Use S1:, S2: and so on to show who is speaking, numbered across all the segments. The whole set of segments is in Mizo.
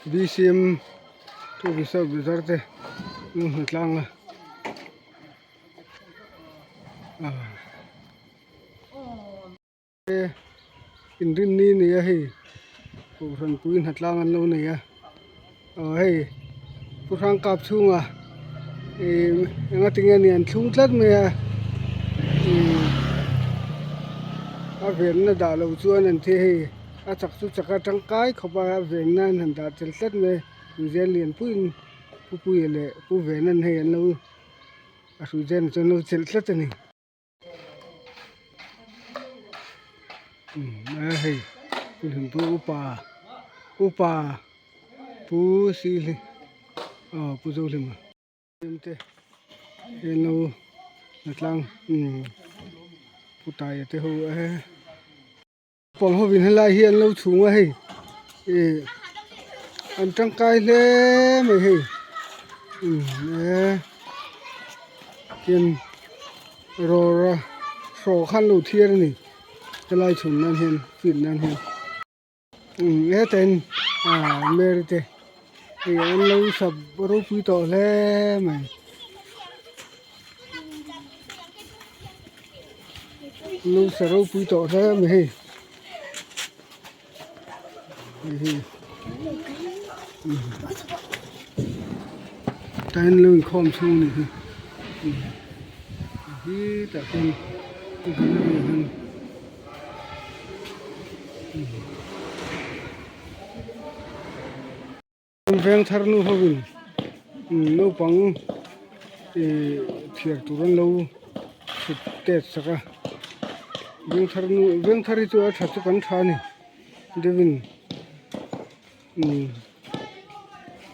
S1: BCM tu Vishal Bazar te an hmu tlang a ah. Inrinni ni a hei kohhran pui hnatlang an lo nei a aw hei pu hrang kap chhunga ih enga tinge ni an thlung tlat mai a ih a venna dah loh chuan an thi hei a chak chu chak a tangkai khawp a a venna an han dah tel tlat mai zel lian puiin pu puia leh pu vena'n hei an lo a hrui zen chu an lo chelh tlat a ni. A hei pu upa upa pu sili aw pu zohlima te an lo la tlang pu taia te ho e. Pawng hovin helai hi an lo chhung a hei ih an tangkai hle mai hei umm e tin rawra hraw kha an lo thiar a ni helai chhun nan hian feed nan hian umm hetain ah Mary te hei an lo sap ropui tawh hle mai. Nusa ropui tawh hle mai hei hei hi tah hian lo inkhawm chhung a nih hi hi tah hian gallery ah hian Veng thar nu hovin naupang ih thiar tur an lo chhut tet sak a veng thar nu veng thar hi chu a tha chu kan tha a ni deuhin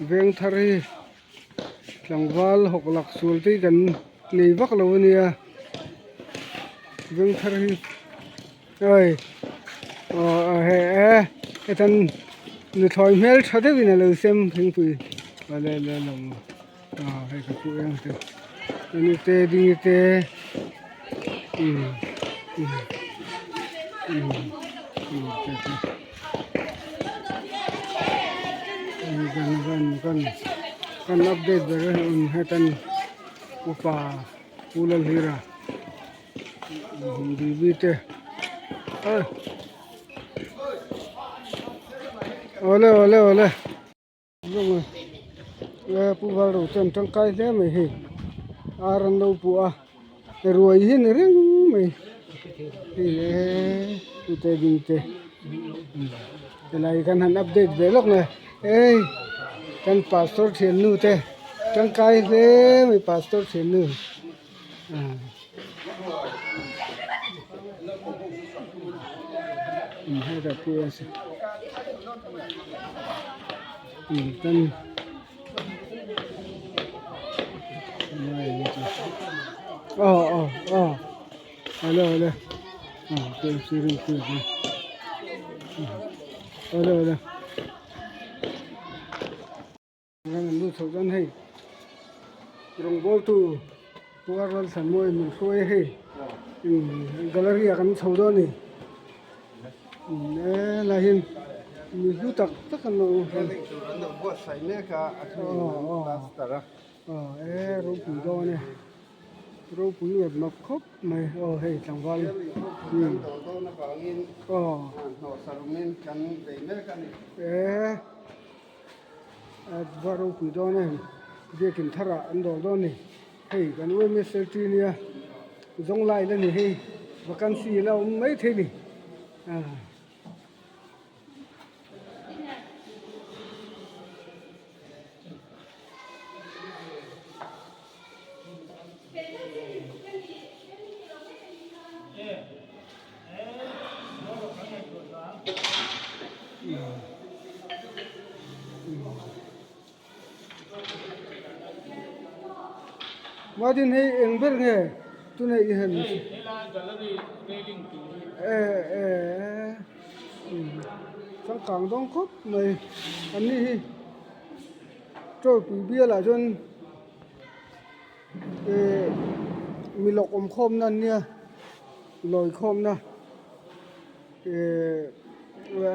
S1: veng thar hi tlangval hawk lak sual te hi kan nei vak lo a nia veng thar hi. Oi aw he e hetan nuthlawi hmel tha deuhin a lo sem thingpui awle le lo aw hei ka hmuh em te ani te ding te um um um um te te kan kan kan kan update ber a um hetan upa Pu Lalhlira. Bibi te awle awle awle pu val ro chuan tangkai hle mai hei ar an lo puh a ruai hi ni reng mai hei e tute ding te helai kan han update ve lawk mai ei kan pastor thiannu te tangkai hle mai pastor thiannu. Lut chho chuan hei rawngbawltu puar Lalthanmawia min hruai a hei gallery ah kan chho dawn a ni e lai hian mi hlu tak tak an lo awm a e ropui dawn e ropui ngawt mak khawp mai aw hei tlangval aw e. Va ropui dawn em biakin tharah an dawr dawn a ni hei kan UMSLT nia zawng lai la ni hei vacancy la awm mai thei ni ah. Madin hei eng ber nge tunah i han e e changkang dawn khawp mai an ni hi tawlpui bialah chuan eh mi lawk awm khawmna an nia lawi khawmna eh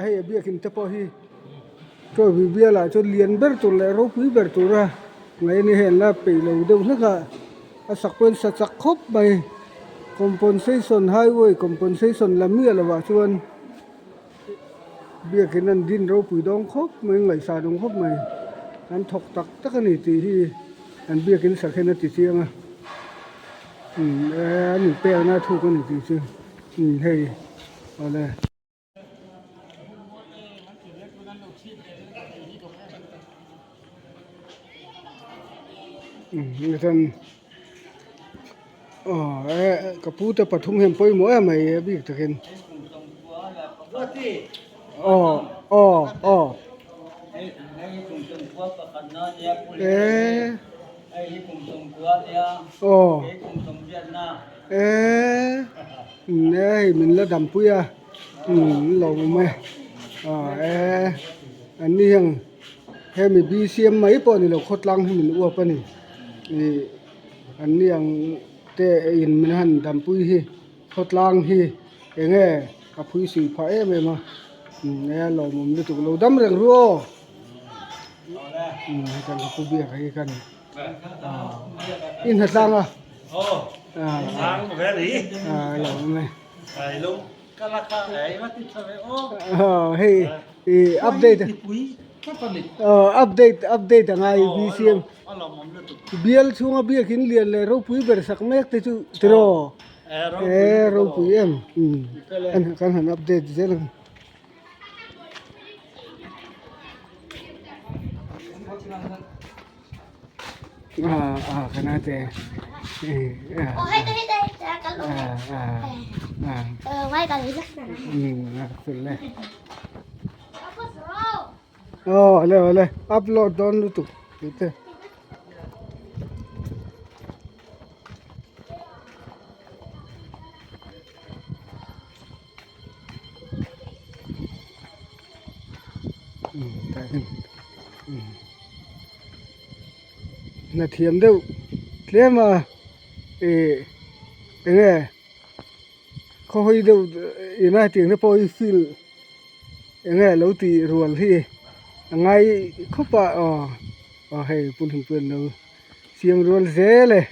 S1: hei a biakin te pawh hi. Tawlhpui bialah chuan lian ber tur leh ropui ber tura ngaih a ni hei an la peih lo deuh hlek a a sak pawhin sa chak khawp mai compensation highway compensation la miah lovah chuan biakin an din ropui dawng khawp mai ngaihsan awm khawp mai an thawk tak tak a ni tih hi an biakin sak hian a ti chiang a umm an inpekna a thuk a ni tih chu umm hei awle. Ka pu te pathum hian pawimawh em mai a bik takin aw aw aw eh aw eh hei min la dampui a umm lo awm e aw eh an ni hian hemi bcm mai pawh a ni lo khawtlang hi min uap a ni ih an ni ang te in min han dampui hi khawtlang hi eng nge a phui suih phah em em a umm e a lawmawm lutuk lo dam reng ru aw umm hetiang ka pu biak hi ka ni i hnatlang a ah a lawmawm e. Hei i update update update a ngai bcm bial chhunga biakin lian leh ropui ber sak mek te chu tiraw e ropui em kan han update zel ang. Aw le le upload dawn lutuk tih te. Hna thiam deuh tlem a ih eng nge khawhawi deuh ina hetiang te pawh hi field eng nge lo tih rual hi a ngai khawp a aw aw hei punhun pawh an lo siam rual zel e.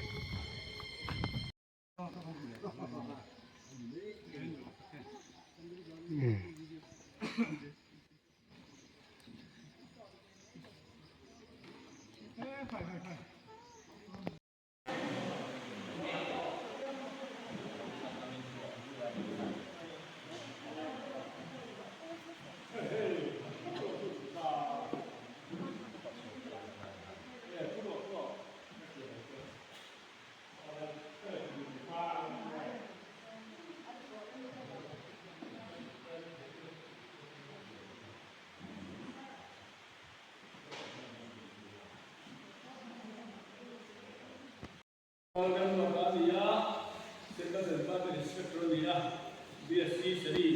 S2: Kan a ni a, Central Department Inspector a ni a, BSc Seri.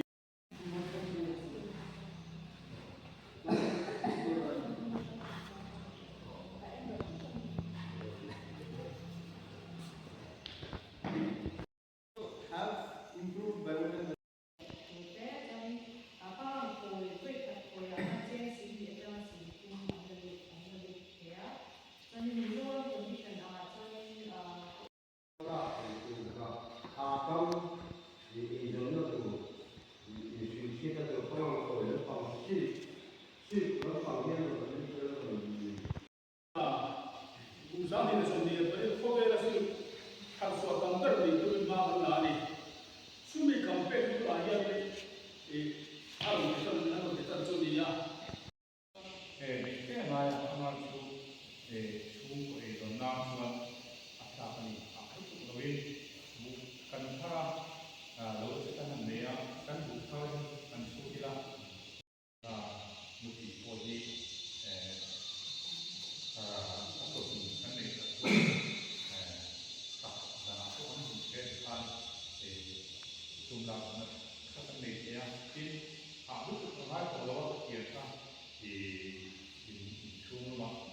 S2: Kum 2028 khawvela silk tharchhuah tam ber nih tumin hma kan la a ni. Chumi campaign tunah hian a rawn ti tan a rawn ti tan chu a ni a.
S3: Hei te ngaia amah chu chhungkaw eizawn nan chuan a tlak a ni. A lutuk loin buh kan thar a, lo che kan han nei a, kan buh thar hi kan chhut ila, nupui pawh hi a chawhnu kan neih that chuan tak danah pawh kan hun thei a ti khan sum lak na tha kan nei thei a, tin hah lutuk a ngai tawh lo a ka kian kha i inchhung lamah.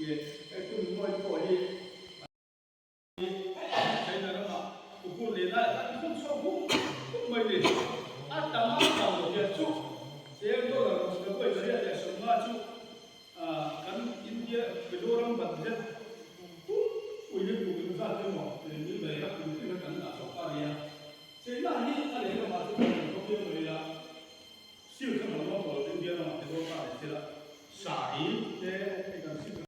S2: Nge hei hun mawi pawh hi China ramah Ukun leh lai kan hun chho hum hum mai ni. A tam a tam lo hian chu cheng dollar February pariat leh 50 chu kan India Mizoram budget pumpui hi kum eng zat emaw mil mai a kum tin a kan dah chho ta a ni a. China hi a lehlamah chuan kan khawp hian mai ila Silk a hman dawn tawh lo India ramah te dawn ta leh thil a, sari te.